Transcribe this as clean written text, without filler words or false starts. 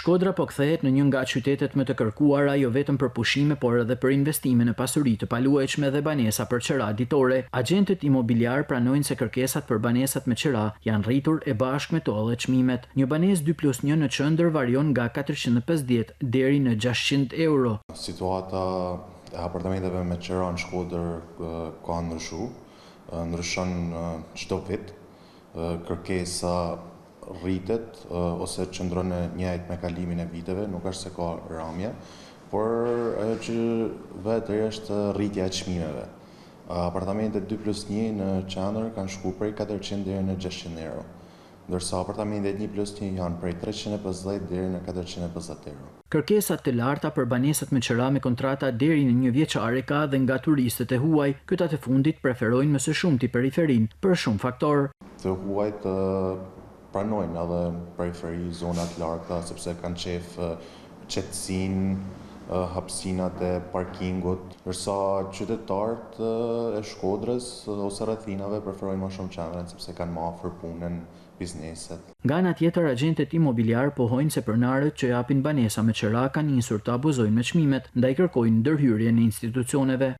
Shkodra po kthehet në një nga qytetet më të kërkuara jo vetëm për pushime por edhe për investime në pasuri të paluajtshme dhe banesa për qera ditore. Agjentët imobiliarë pranojnë se kërkesat për banesat me qera janë rritur e bashkë me to edhe çmimet. Një banesë 2+1 në qendër varion nga 450 deri në 600 euro. Situata e apartamenteve me qera në Shkodër ka ndryshu, ndryshon çdo vit. Kërkesa rritet ose qëndron e njëjtë me kalimin e viteve, nuk është se ka ramje, por ajo që vetë re është rritja e çmimeve. Apartamentet 2 plus 1 në qendër kanë shku prej 400 deri në 600 euro, ndërsa apartamentet 1 plus 1 janë prej 350 deri në 450 euro. Kërkesa të larta për banesat me qera me kontrata deri në një vjeçare ka dhe nga turistët e huaj. Këta të fundit preferojnë më së shumti periferinë për shumë faktorë. Të huajt pranojnë edhe periferi, zona të largëta, sepse kanë qef qetësinë, hapësinat e parkingut, ndërsa qytetarët e Shkodrës ose rrethinave preferojnë më shumë qendrën sepse kanë më afër punën, bizneset. Nga ana tjetër, agjentët imobiliarë pohojnë se pronarët që japin banesa me qera kanë nisur të abuzojnë me çmimet, ndaj kërkojnë ndërhyrjen e institucioneve.